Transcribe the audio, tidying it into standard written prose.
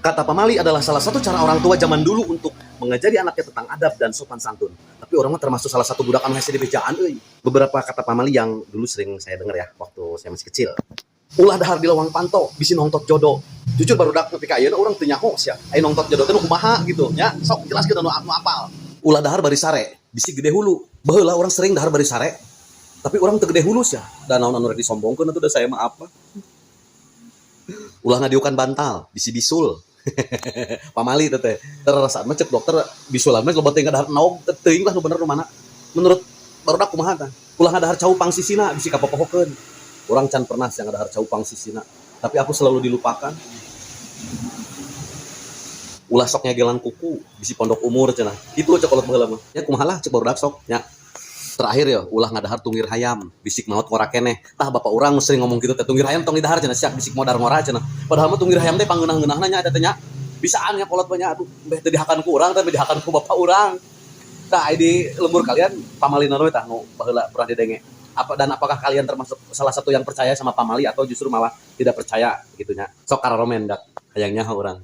Kata pamali adalah salah satu cara orang tua zaman dulu untuk mengajari anaknya tentang adab dan sopan santun. Tapi urang mah termasuk salah satu budak anu hese dibejaan euy. Beberapa kata pamali yang dulu sering saya dengar ya waktu saya masih kecil. Ulah dahar di lawang panto, bisi nongtot jodoh. Jujur, barudak nepi ka ayeuna urang teu nyaho sia. Aya nongtot jodoh teh nu kumaha gitu nya. Sok jelaskeun anu apal. Ulah dahar bari sare, bisi gede hulu. Baheula urang sering dahar bari sare. Tapi urang teu gede hulu sia. Da naon anu rek disombongkeun atuh, da saya mah apa. Ulah ngadiukan bantal, bisi bisul. Pamali teh teh. Terasa mah cek dokter bisulan mah loba teh ngadahar naog, teuing lah nu bener nu mana. Menurut barudak kumaha tah? Ulah ngadahar cau pangsisina, bisi kapopohokeun. Urang can pernah sih ngadahar cau pangsisina. Tapi aku selalu dilupakan. Ulah sok nyegelan kuku, bisi pondok umur cenah. Itu cek kolot baheula mah. Ya kumaha lah cek barudak sok nya. Terakhir ya, ulah ngadahar tunggir hayam, bisi maot ngora keneh. Tah, bapak urang sering ngomong gitu teh, tunggir hayam tong didahar cenah, siak bisi modar ngora cenah. Padahal mah tunggir hayam teh pangeunah-ngeunahna nya eta teh nya. Bisaan nya kolot banyak, aduh, beh teu dihakan ku urang teh dihakan ku bapak urang. Tah, di lembur kalian pamali naon tah nu baheula pernah didenge? Apa dan apakah kalian termasuk salah satu yang percaya sama pamali atau justru malah tidak percaya gitu nya? Sok karomen dak hayang nyaho urang.